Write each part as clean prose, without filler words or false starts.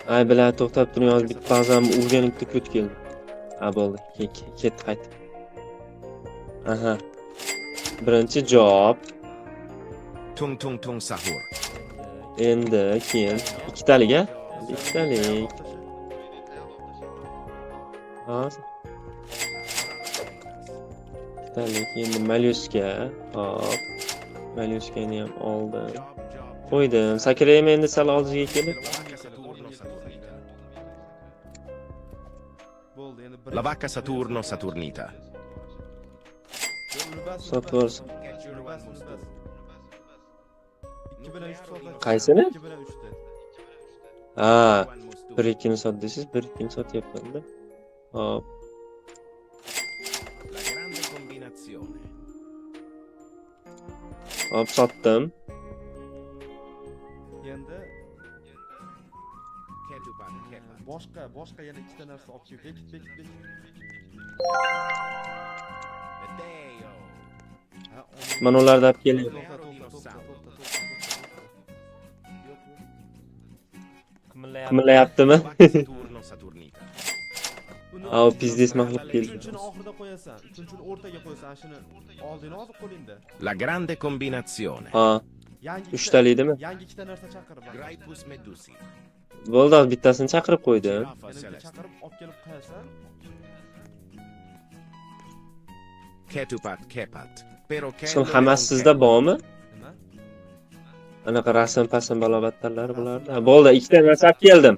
Ay, bilan to'xtab turing, hozir bitta bazam urgan bitta ko't keldi. Ha, bo'ldi. Ketdi qaytib. Aha. Birinchi javob. Tung tung tung sahur. Endi keyin ikkitalik, a? Ikkitalik. Hozir. Ikkitalik, endi malyuska. Hop. Malyuskani ham oldim. Qo'ydim. Sakraymi endi sal oldiga kelib? Bo'ldi, endi La vacca Saturno Saturnita. Sotib yuborsin. Qaysini? 2 bilan 3 ta. Ha, 1 2 ni sot desangiz, 1 2 ni sotyapman-da. Hop. La grande combinazione. Hop, sotdim. Endi Ketupat kepat. boshqa yana ikkita narsa olib kel. Bekit, bekit, bekit. Deo. Ha, Mana ularni olib kelay. To'xta, to'xta, to'xta, to'xta, to'xta. Yo'q, yo'q. Qimirlayaptimi? La vacca Saturno Saturnita. Uni A, u pizdес maxluq keldi. Uchinchini oxirida qo'yasan. Uchinchini o'rtaga qo'yasan. Ana shuni oldingni hozir qo'lingda. La grande combinazione. Ha, Yangi ikkita- uchtalikdimi? Yangi ikkita narsa chaqir. Graipus Medusi. Bo'ldi, hozir bittasini chaqirib qo'ydim. Giraffa Yana bitta celeste. chaqirib olib kelib qo'yasan. Ketupat kepat. Pero Shuni hammasi sizda bormi? Nima? Anaqa rasm pasm balobattarlar bularda. Ha, bo'ldi, ikkita narsa olib keldim.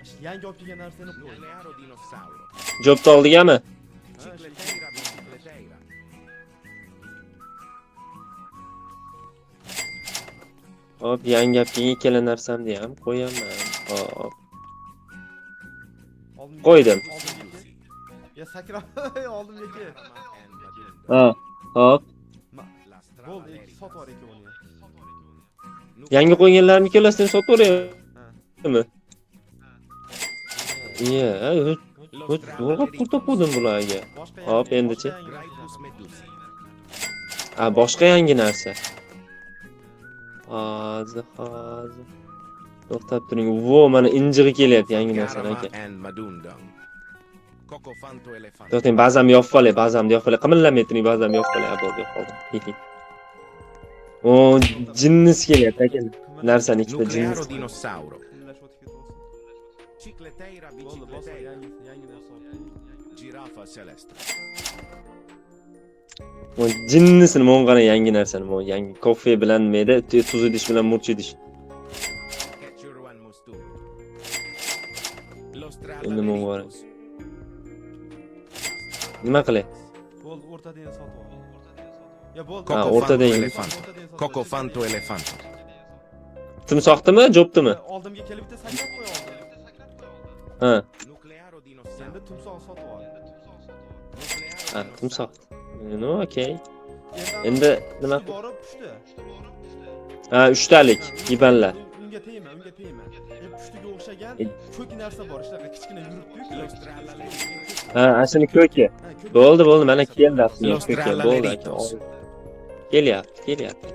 Shu yangi olib kelgan narsani qo'y. Nuclearo dinosauro. Jobni oldigami? Ha, Cicleteira bicicleteira. Hop, yangi olib kelgan ikkala narsamni ham qo'yaman. Hop. Oldimga Qo'ydim. Oldimga kel. Ya sakrab oldimga kel. Ha, hop. Bo'ldi, ikki sotib yubor ikkovini ham. Yangi qo'yganlarimni ikkalasini ham sotib yuboraymi? Iya, zo'rg'a pul topgandim bularga. Boshqa Hop, yangi- endichi. boshqa yangi Graipus narsa. Medusi. Ha, boshqa yangi narsa. Hozir, hozir. To'xtab turing. Vo, mana injig'i kelyapti yangi narsani Garama aka. and Madundong. Coco Fanto Elefante. To'xtang, ba'zan yopib olay, ba'zan yopib olay. Qimillamay turing, ba'zan yopib olay. Ha, bo'ldi, yopib oldim. O, jinnisi kelyapti aka. Narsani ikkita Nuclearo jinnisi. dinosauro. Qimillashib o'tib ketib Cicleteira Bo'ldi, bosma, bicicleteira. yangi yangi narsa olib kel. Giraffa celeste. O, jinnisini mon qara yangi narsani, mon yangi kofe bilan nima edi? Tuz idish bilan murch idish. Quechuruan Musturu. Los Endi mon qara. Tralaleritos. Nima qilay? Bo'ldi, o'rtada ham sotib ol. Ya bo'ldi. Ha, Coco o'rtada Fanto yangi. Elefante. Coco Fanto Elefante. Timsohdimi, jobdimi? Oldimga kelib bitta sakrab qo'y oldimga. Ha, Nuclearo dinosauro. Endi timsoh sotib ol. Nuclearo ha, dinosauro. timsoh. Ну, okey. Endi Endi nima? pushti borib pushti. Ha, uchtalik, yibanlar. Unga tegma, unga tegma. E, pushtiga o'xshagan ko'k narsa bor, shunaqa kichkina yuribdi-yu. Los Tralaleritos. Ha, ana shuni ko'ki. Ha, ko'k. Bo'ldi, bo'ldi, mana keldi aslida Los ko'ki. Bo'ldi aka. Tralaleritos. Kelyapti, kelyapti.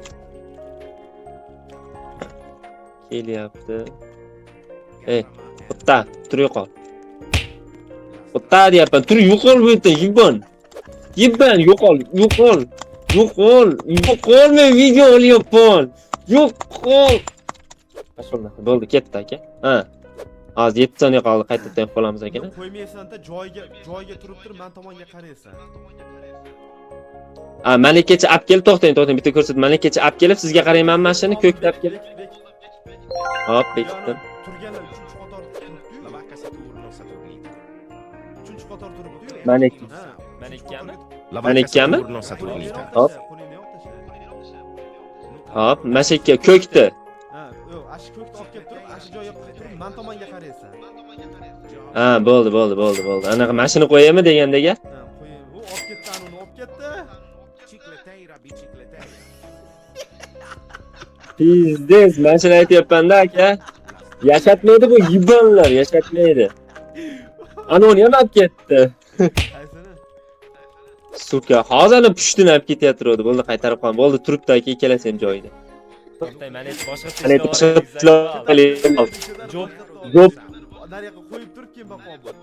Kelyapti. Ey, Bitta, tur yo'qol. Bitta deyapman, tur yo'qol bu yerdan, yibon. Yibon, yo'qol, yo'qol. Yo'qol, yo'qol, men video olyapman. Yo'qol. Pashol, bo'ldi, ketdi aka. Ha. Hozir 7 soniya qoldi, qaytadan yopib qolamiz aka. Uni qo'ymaysan-da, joyiga joyiga turib turib, man tomonga qaraysan. Ha, malikacha olib kelib, to'xtang, to'xtang, bitta ko'rsat. Malikacha olib kelib, sizga qarayman mashina, ko'kda olib kelib. Bekit, bekit. Hop, bekitdim. Turganlar 3-qator turibdi-yu. La vacca Saturno Saturnita. 3-qator turibdi-yu. Malik. Ha. Manikkami? La vacca Manikkami? Saturno Saturnita. Hop. Qo'lingni yo'q tasha. Hop, mana shu yerga ko'kdi. Ha, yo'q, ash ko'kni olib kelib turib, ash joyiga qo'yib turib, man tomonga qaraysan. Ha, bo'ldi, bo'ldi, bo'ldi, bo'ldi. Anaqa mashina qo'yaymi degandagi? Ha, qo'ying. U olib ketdi, ana uni olib ketdi. Cicleteira bicicleteira. Pizdez, mana shuni aytyapman-da aka. Yashatmaydi bu yibanlar, yashatmaydi. Ana uni ham olib ketdi. Qaysini? Suka, hozir ana pushtini olib ketyapti. Bo'ldi, qaytarib qo'yam. Bo'ldi, turibdi aka, ikkalasi ham joyida. To'xtang, mana endi boshqa Mana tishlab. boshqa Job. Job. Nariyoqqa qo'yib turib keyin baho ber.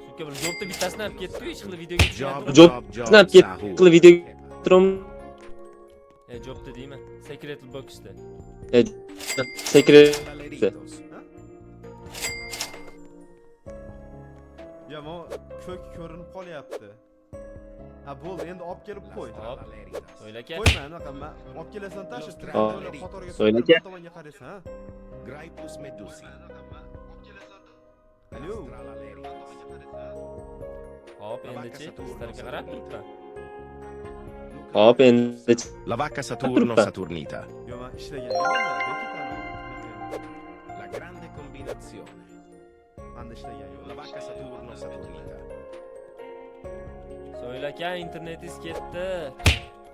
Suka bir jobda bittasini olib ketdi-yu, hech qilib videoga Job, tushmayapti. Job, job, snap sahur. Qilib videoga turum. Jobda deyman. Secret boxda. Secret Tralaleritos. Ya, mo ko'k ko'rinib qolyapti. Ha, bo'ldi, endi olib kelib qo'y. Hop. Tralaleritas. So'yla aka. Qo'yma, anaqa olib kelasan tashi, Hop. qatorga So'yla aka. tomonga qaraysan, ha? Graipus medusi. Alo. Tralaleritas. Hop, endichi sizlarga qarab turibman. Hop, endi La vacca Saturno Turibman. Saturnita. Yo, men ishlagan yo'qman, bekitani. La grande combinazione. Manda ishlagan yo'q. La vacca Saturno Saturnita. So'yla aka, internetingiz ketdi.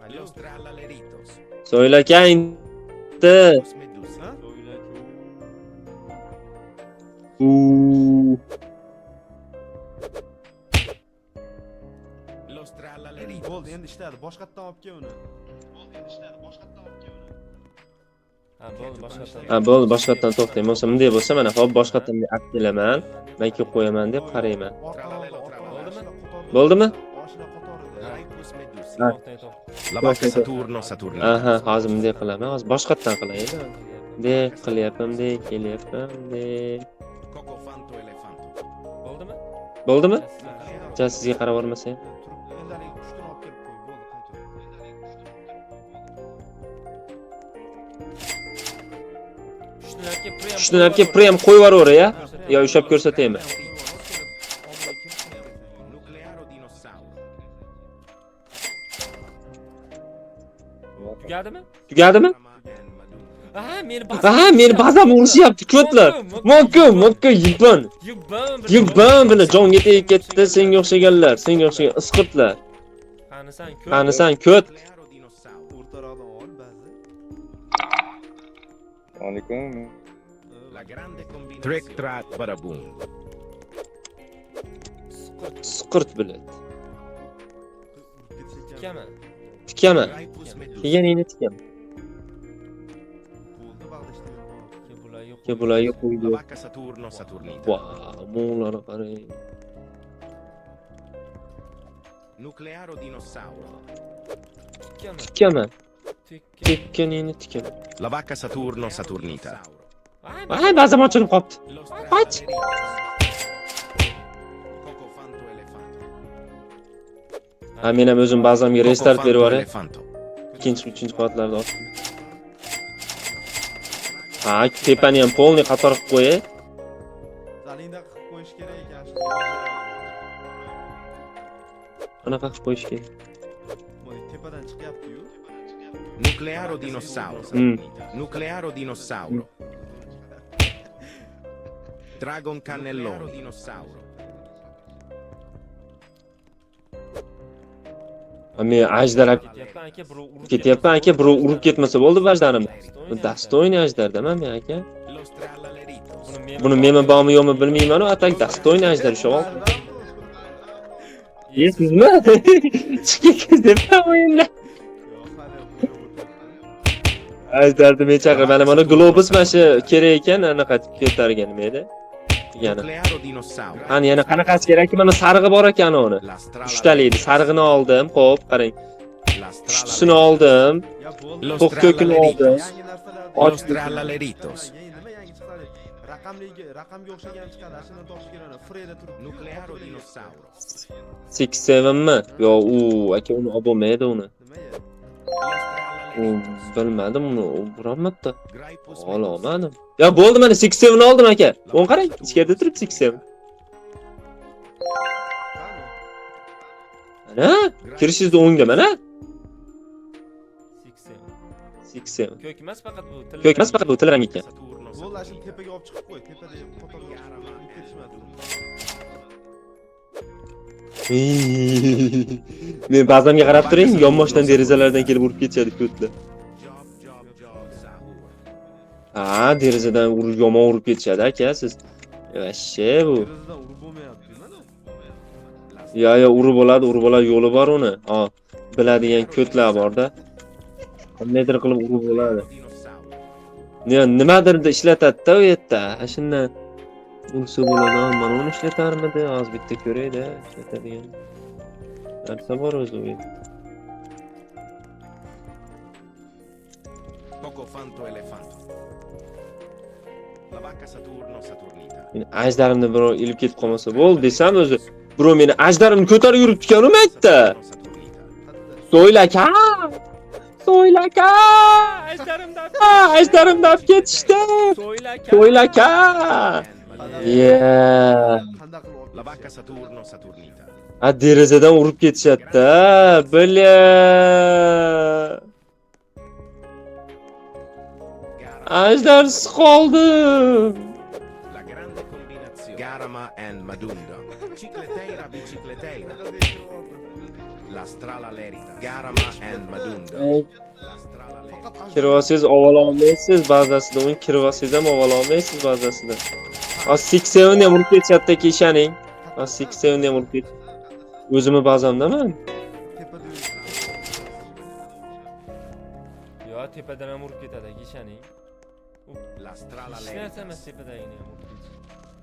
Alo. Los tralaleritos. So'yla aka, endi. Los medusi. Ha? So'yla aka. U. Los tralaleritos. Bo'ldi, endi ishladi. Boshqatdan olib kel uni. Bo'ldi, endi ishladi. Boshqatdan olib kel uni. Ha, bo'ldi, boshqatdan. Ha, bo'ldi, boshqatdan to'xtang. Bo'lsa bunday bo'lsa, mana hop boshqatdan olib kelaman. Men kelib qo'yaman deb qarayman. Bo'ldimi? Bo'ldimi? Oshna qatorida. Graipus medusi. Ha. To'xtang, to'xtang. La vacca Saturno Saturnita. Aha, hozir bunday qilaman. Hozir boshqatdan qilay. Bunday qilyapman, bunday kelyapman, bunday. Coco Fanto Elefanto. Bo'ldimi? Bo'ldimi? Ja sizga qarab olmasang. Turib, endi haligi pushtini olib kelib qo'y. Bo'ldi, qayta. Pushtini olib kelib, prям Pushtini olib kelib, prям qo'yib yuboraver ya. Yo, ushlab ko'rsataymi? Nuclearo dinosauro. Tugadimi? Tugadimi? Ha, meni Ha, meni bazam urishyapti ko'tlar. Mokku, mokku, yibon. Yubon. Yibon bilan jonga tegib ketdi senga o'xshaganlar, senga o'xshagan isqirtlar. Qanisan ko'p. Qanisan ko't. Nuclearo dinosauro. O'rtaroqdan ol ba'zi. Alaykum. La grande combinazione. Trick trat barabum. Isqirt bilan. Urib ketish ekan. Tikama. Tikama. Graipus medusi. Kelganingni tikama. Bo'ldi, vaqt ishlagan. Bularga Ke bularga La qo'ydi. vacca Saturno Saturnita. Va, mollarni qarang. Nuclearo dinosauro. Tikama. Tikama. Tikka. Tekkaningni tikama. La vacca Saturno Saturnita. Ay, bazam ochilib qolibdi. Los Och. Coco Fanto Elefanto. Ha, men ham o'zim bazamga Coco restart Fanto berib yuboray. Elefanto. Ikkinchi, uchinchi qavatlarda ol. Ha, tepani ham полный qator qilib qo'yay. Zalingda qilib qo'yish kerak ekan. Anaqa qilib qo'yish kerak. Voy, tepadan chiqyapti-yu. Nuclearo dinosauro. Nuclearo dinosauro. Dragon cannelloni. Dinosauro. Ha, men ajdar Ketyapman aka, birov urib ketyapman aka, birov urib ketmasa bo'ldi vajdanimni. Достойный ajdardaman men aka. Los tralaleritos. Buni meni bormi yo'qmi bilmayman-u, а так достойный ajdar ushlab oldim. Yesizmi? Chiqib ketyapman o'yindan. Yo'q, hali o'tiribdi. Ajdarni men chaqir, mana mana globus mana shu kerak ekan, anaqa ko'targan nima edi? Degani. Nuclearo dinosauro. Qani yana qanaqasi kerakki, mana sarig'i bor ekan uni. La Uchtali edi, sarig'ini oldim, xo'p, qarang. La Pushtisini oldim. Ya bo'ldi. Los To'q ko'kini oldim. Yangi narsalar. Och Los tralaleritos. Yangi nima yangi chiqadi? Raqamliga, raqamga o'xshagan chiqadi. Shundan topish kerak. Freda turibdi. Nuclearo dinosauro. 6 7mi? Yo, u aka uni olib bo'lmaydi uni. Nima ya? Los U tralaleritos. bilmadim uni, u biron marta Graipus ola olmadim. Ya bo'ldi, mana 6 7 oldim aka. O'ng qarang, ichkarida turib 6 7. Qani? Mana, kirishingizda o'ngda mana. 6 7. 6 7. Ko'k emas faqat bu. Tilla Ko'k emas faqat bu til rangi ekan. Saturno Bo'ldi, ana shuni tepaga olib chiqib qo'y. Tepada qatorga olib chiqib qo'y. Ketishmadi. Men ba'zamga qarab turing, yonboshdan derazalardan kelib urib ketishadi ko'tlar. Job job job sahur. Ha, derazadan urib yomon urib ketishadi aka siz. Вообще bu. Derazadan urib bo'lmayapti mana. Yo, yo, urib oladi, urib oladi, yo'li bor uni. Ha, biladigan ko'tlar borda. Qandaydir qilib urib oladi. Dinosauro. Nimadirda ishlatadi-da u yerda. Ha, shundan ursa bo'ladi. Mana uni ishlatarmidi? Hozir bitta ko'ray-da, ishlatadigan narsa bor o'zi u yerda. Coco Fanto Elefanto. La vacca Saturno Saturnita. Meni ajdarimni birov ilib ketib qolmasa bo'ldi desam o'zi birov meni ajdarimni ko'tarib yuribdi-ku nima aytdi? Saturno Saturnita. So'ylaka! So'ylaka! Ajdarimni olib ketishdi. So'ylaka! Yeah. Qanday qilib olib La vacca Saturno Saturnita. Ha, derazadan urib ketishadi-da. Бля. Ajdarsiz qoldim. La grande combinazione. Garama and Madunda. Cicleteira bicicleteira. La strala lerita. Garama and Madunda. La strala lerita. Faqat Kirib olsangiz ovala olmaysiz bazasida, uni kirib olsangiz ham ovala olmaysiz bazasida. Hozir 6-7 ham urib ketishadi, aka, ishoning. Hozir 6-7 ham urib ket. O'zimni bazamdaman. Tepada. Yo, tepadan ham urib ketadi, aka, ishoning. La strala Hech lerita. narsa emas, tepadagini ham urib ketish.